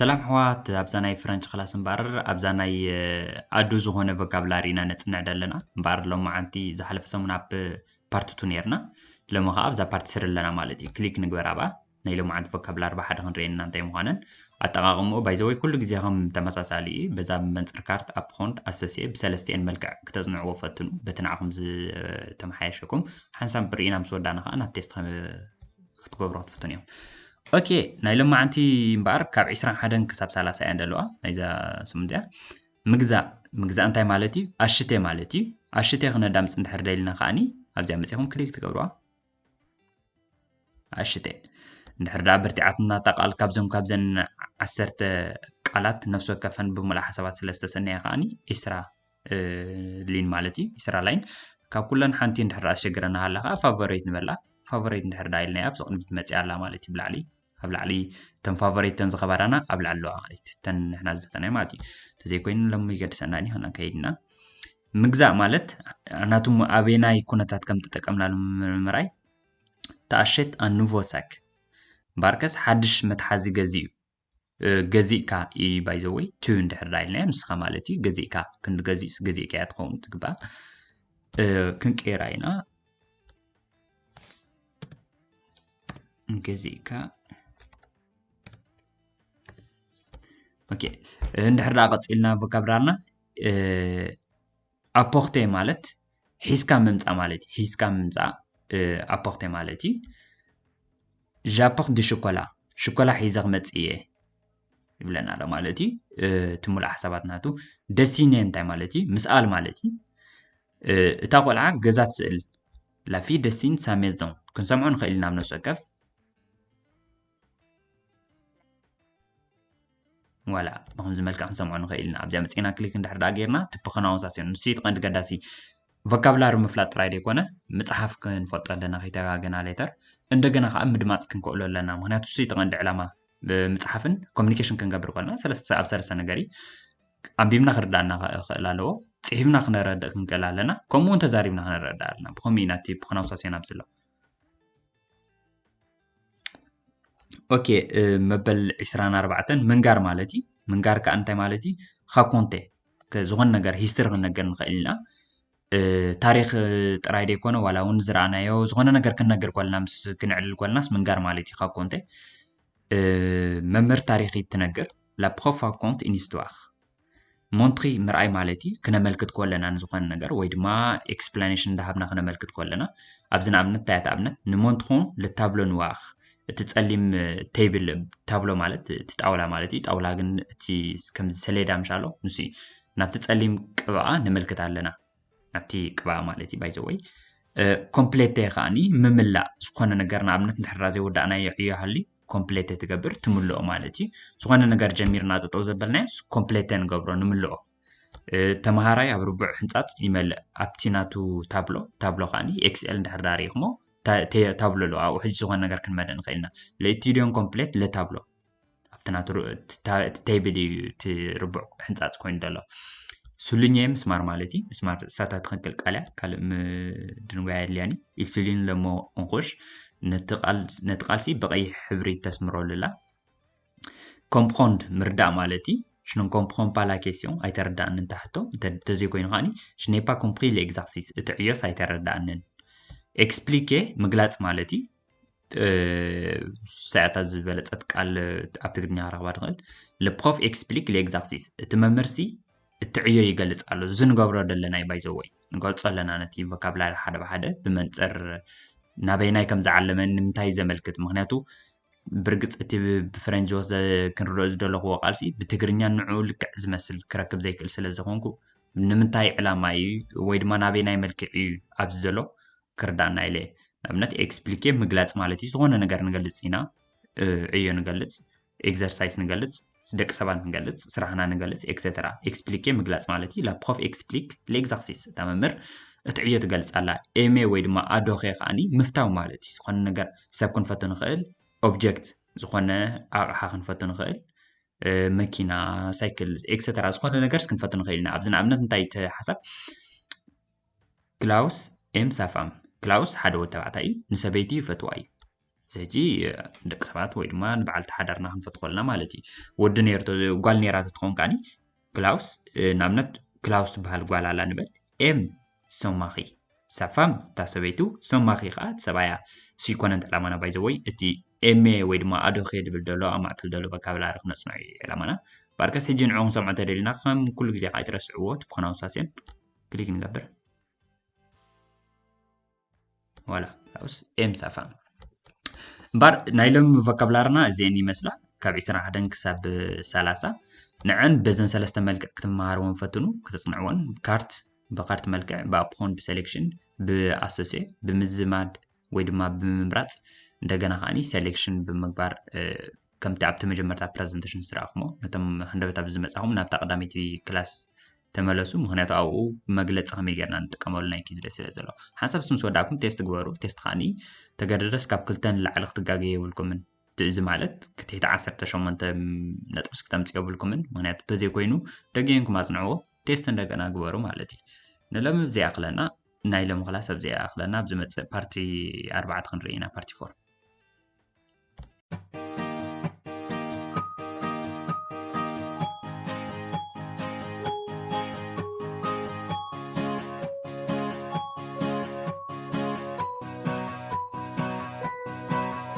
ሰላም ኣሕዋት፣ ኣብዛ ናይ ፍረንች ክላስ እምበኣር ኣብዛ ናይ ኣዱ ዝኾነ ቮካብላሪ ኢና ነጽንዕ ዘለና። እምበኣር ሎማዓንቲ ዝሓለፈ ሰሙን ኣብ ፓርት ቱ ነይርና። ሎሚ ኸዓ ኣብዛ ፓርት ስሪ ኣለና ማለት እዩ። ክሊክ ንግበር ኣብኣ። ናይ ሎማዓንቲ ቮካብላሪ ብሓደ ክንርእየና እንታይ ምዃነን ኣጠቓቕምኡ ባይዘወይ ኩሉ ግዜ ከም ተመሳሳሊ እዩ። በዛ መንጽር ካርት ኣፕኾንድ ኣሶሲየ ብሰለስቲኤን መልክዕ ክተጽንዕዎ ፈትኑ። በቲ ንዓኹም ዝተመሓየሸኩም ሓንሳብ ርኢና ምስ ወዳእና ኸዓ ናብ ቴስት ከም ክትገብሩ ክትፍትኑ እዮም። ኦኬ፣ ናይ ሎማዓንቲ እምበኣር ካብ ዕስራን ሓደን ክሳብ ሰላሳ እየን ዘለዋ ናይዛ ስሙንቲያ። ምግዛእ፣ ምግዛእ እንታይ ማለት እዩ? ኣሽቴ ማለት እዩ። ኣሽቴ ክነዳምፅ እንድሕር ደሊና ከዓኒ ኣብዚኣ መፂኹም ክሊክ ትገብርዋ። ኣሽቴ እንድሕር ደኣ በርቲዓትና እታ ቃል ካብዞም ካብዘን ዓሰርተ ቃላት ነፍሲ ወከፈን ብምሉእ ሓሳባት ስለ ዝተሰነያ ከዓኒ ዒስራ ሊን ማለት እዩ። ዒስራ ላይን ካብ ኩለን ሓንቲ እንድሕር ኣሸግረና ሃላ ከዓ ፋቮሬት ንበላ። ፋቮሬት እንድሕር ደኣ ኢልናያ ኣብዚ ቅድሚት መፅያ ኣላ ማለት እዩ። ብላዕሊ ኣብ ላዕሊ እተን ፋቮሬት እተን ዝኸበራና ኣብ ላዕሊ ኣለዋ ማለት እዩ። እተን ንሕና ዝፈተናዮ ማለት እዩ። እንተዘይኮይኑ ሎሚ ይገድሰና ኒ ከይድና ምግዛእ ማለት ናቱ ኣበየናይ ኩነታት ከም ተጠቀምናሉ ምርምራይ ተኣሸት ኣኑቮ ሳክ ባርከስ ሓድሽ መትሓዚ ገዚኡ ገዚእካ እዩ ባይዘወይ ቱ እንድሕር ዳ ኢልናዮ ንስኻ ማለት እዩ። ገዚእካ ክንዲ ገዚእስ ገዚእካ እያ ትኸውን ትግባእ። ክንቀይራ ኢና። ገዚእካ ኦኬ። እንድሕር ደኣ ቀፂልና ቮካብራርና ኣፖክቴ ማለት ሒዝካ ምምፃእ ማለት እዩ። ሒዝካ ምምፃእ ኣፖክቴ ማለት እዩ። ጃፖክ ዲ ሽኮላ ሽኮላ ሒዘ ክመፅእ እየ ይብለና ኣሎ ማለት እዩ። እቲ ሙሉእ ሓሳባት ናቱ ደሲኔ እንታይ ማለት እዩ? ምስኣል ማለት እዩ። እታ ቆልዓ ገዛ ትስእል ላፊ ደሲን ሳሜዝዶን ክንሰምዖ ንኽእል ኢና ኣብ ነፍሲ ወከፍ ዋላ ብከምዚ መልክዕ ክንሰምዖ ንኽእል ኢና። ኣብዚኣ መፂና ክሊክ እንድሕር ደኣ ጌርና ትፕ ክናወሳስዮ ንሱ እቲ ቀንዲ ገዳሲ ቮካብላሪ ምፍላጥ ጥራይ ዘይኮነ ምፅሓፍ ክንፈልጦ ኣለና ከይተጋገና ሌተር እንደገና ከዓ ምድማፅ ክንክእሎ ኣለና። ምክንያቱ እሱ እቲ ቀንዲ ዕላማ ምፅሓፍን ኮሚኒኬሽን ክንገብር ከለና ሰለስተ ኣብ ሰለስተ ነገር እዩ። ኣንቢብና ክርዳእና ክእል ኣለዎ፣ ፅሒፍና ክነረድእ ክንክእል ኣለና፣ ከምኡ እውን ተዛሪብና ክነረድእ ኣለና። ብከምኡ ኢና እቲ ብክናውሳስዮን ኣብዚ ኣሎ። ኦኬ፣ መበል ዕስራን ኣርባዕተን ምንጋር ማለት እዩ። ምንጋር ከዓ እንታይ ማለት እዩ? ኻኮንቴ ዝኾነ ነገር ሂስትሪ ክንነገር ንኽእል ኢና። ታሪኽ ጥራይ ዘይኮነ ዋላ እውን ዝረኣናዮ ዝኾነ ነገር ክንነግር ኮልና ምስ ክንዕልል ኮልናስ ምንጋር ማለት እዩ። ኻኮንቴ መምህር ታሪኽ እዩ ትነግር። ላፕሮፍ ራኮንት ኢኒስትዋር ሞንትሪ ምርኣይ ማለት እዩ። ክነመልክት ኮለና ንዝኾነ ነገር ወይ ድማ ኤክስፕላኔሽን እንዳሃብና ክነመልክት ኮለና ኣብዚ ንኣብነት እንታይ ኣብነት ንሞንትሮን ለታብሎ ንዋር እቲ ጸሊም ቴብል ታብሎ ማለት እቲ ጣውላ ማለት እዩ። ጣውላ ግን እቲ ከምዚ ሰሌዳ ምሻሎ ንሱ ናብቲ ጸሊም ቅብኣ ነመልክት ኣለና። ናብቲ ቅብኣ ማለት እዩ ባይዘወይ ኮምፕሌቴ ከዓኒ ምምላእ ዝኾነ ነገር ንኣብነት እንድሕራ ዘይወዳእናዮ ዕዮ ሃልዩ ኮምፕሌቴ ትገብር ትምልኦ ማለት እዩ። ዝኾነ ነገር ጀሚርና ጠጠው ዘበልናዮ ኮምፕሌቴ ንገብሮ ንምልኦ። ተምሃራይ ኣብ ርቡዕ ሕንፃፅ ይመልእ ኣብቲ ናቱ ታብሎ ታብሎ ከዓኒ ኤክስኤል እንድሕር ዳ ርኢኹሞ ታብሎ ኣለዎ ኣብኡ ሕጂ ዝኾነ ነገር ክንመልእ ንኽእል ኢና። ለኢትዩዲዮን ኮምፕሌት ለታብሎ ኣብቲ ናቱ እቲ ቴብል እዩ እቲ ርቡዕ ሕንፃፅ ኮይኑ ዘሎ። ሱልኘ ምስማር ማለት እዩ። ምስማር እሳታ ትኽክል ቃልያ ካልእ ምድንጓይ ኣድልያኒ ኢልሱሊን ለሞ እንቁሽ ነቲ ቃልሲ ብቀይሕ ሕብሪ ተስምረሉላ። ኮምፕሮንድ ምርዳእ ማለት እዩ። ሽኖን ኮምፕሮን ፓላ ኬስዮን ኣይተረዳእንን ታሕቶ እንተዘይኮይኑ ከዓኒ ሽኔፓ ኮምፕሪ ለኤግዛርሲስ እቲ ዕዮስ ኣይተረዳእንን። ኤክስፕሊኬ ምግላፅ ማለት እዩ። ሳያታ ዝበለፀት ቃል ኣብ ትግርኛ ክረኽባ ትኽእል። ለፕሮፍ ኤክስፕሊክ ለኤግዛርሲስ እቲ መምህርሲ እቲ ዕዮ ይገልፅ ኣሎ። እዚ ንገብሮ ዘለና እዩ ባይዘወይ ንገልፆ ኣለና ነቲ ቮካብላሪ ሓደ ብሓደ ብመንፅር ናበይናይ ከም ዝዓለመን ንምንታይ ዘመልክት ምክንያቱ ብርግፅ እቲ ብፈረንጂ ወስ ክንርድኦ ዝደለኽዎ ቃልሲ ብትግርኛ ንዑ ልክዕ ዝመስል ክረክብ ዘይክእል ስለ ዝኾንኩ ንምንታይ ዕላማ እዩ ወይ ድማ ናበይናይ መልክዕ እዩ ኣብዚ ዘሎ ክርዳእና ኢለ ንኣብነት ኤክስፕሊኬ ምግላፅ ማለት እዩ። ዝኾነ ነገር ንገልፅ ኢና፣ ዕዮ ንገልፅ፣ ኤግዘርሳይስ ንገልፅ፣ ደቂ ሰባት ንገልፅ፣ ስራሕና ንገልፅ ኤክሰተራ። ኤክስፕሊኬ ምግላፅ ማለት እዩ። ላፕሮፍ ኤክስፕሊክ ለኤግዛርሲስ እታ መምህር እቲ ዕዮ ትገልፅ ኣላ። ኤሜ ወይ ድማ ኣዶኼ ከዓኒ ምፍታው ማለት እዩ። ዝኾነ ነገር ሰብ ክንፈቱ ንኽእል፣ ኦብጀክት ዝኾነ ኣቕሓ ክንፈቱ ንኽእል፣ መኪና፣ ሳይክል ኤክሰተራ ዝኾነ ነገርስ ክንፈቱ ንኽእል ኢና። ኣብዚ ንኣብነት እንታይ እቲ ሓሳብ ክላውስ ኤም ሳፋም ክላውስ ሓደ ወዲ ተባዕታይ እዩ። ንሰበይቲ ይፈትዋ እዩ። ስለዚ ደቂ ሰባት ወይ ድማ ንበዓልቲ ሓዳርና ክንፈትኾልና ማለት እዩ። ወዲ ነርቶ ጓል ነራ ትኸውን ከዓኒ ክላውስ ንኣብነት ክላውስ ትበሃል ጓል ኣላ ንበል። ኤም ሰማኺ ሳፋም እታ ሰበይቱ፣ ሰማኺ ከዓ እቲ ሰብኣያ። እሱ ይኮነን ዕላማና ባይዘወይ። እቲ ኤሜ ወይ ድማ ኣዶኸ ድብል ደሎ ኣብ ማእከል ደሎ ቮካብላሪ ክነፅንዖ እዩ ዕላማና። ባርከስ ሕጂ ንዕኡ ክንሰምዖ እንተደሊና ከም ኩሉ ግዜ ከዓ ኣይትረስዕዎ። እቲ ብኮናውሳሴን ክሊክ ንገብር። ዋላ ስ ኤም ሳፋም። እምበር ናይ ሎም ቮካብላርና እዚአን ይመስላ። ካብ ዕስራን ሓደን ክሳብ ሰላሳ። ንዐን በዘን ሰለስተ መልክዕ ክትመሃርዎን ፈትኑ። ከተፅንዕዎን ካርት ብካርት መልክዕ ብኣፕኾን ብሴሌክሽን ብኣሶሴ ብምዝማድ ወይ ድማ ብምምራፅ እንደገና ከዓኒ ሴሌክሽን ብምግባር ከምቲ ኣብቲ መጀመርታ ፕረዘንቴሽን ዝረኣኹሞ ነቶም ሃንደበታ ብዝመፃኹም ናብታ ቀዳመይቲ ክላስ ተመለሱ። ምክንያቱ ኣብኡ መግለፂ ከመይ ጌርና ንጥቀመሉ ናይ ኪዝ ስለ ዘሎ ሓንሳብ ስምስ ወዳእኩም ቴስት ግበሩ። ቴስት ከዓኒ ተገደደስ ካብ ክልተ ንላዕሊ ክትጋገ የብልኩምን። እዚ ማለት ክትሕቲ ዓሰርተ ሸሞንተ ነጥብስ ክተምፅ የብልኩምን። ምክንያቱ እንተዘይኮይኑ ደገንኩም ኣፅንዕዎ ቴስት እንደገና ግበሩ ማለት እዩ። ንሎሚ ብዚኣ ክለና ናይ ሎም ክላስ ኣብዚኣ ክለና ኣብ ዝመፅእ ፓርቲ ኣርባዕተ ክንርኢ ኢና ፓርቲ ፎር።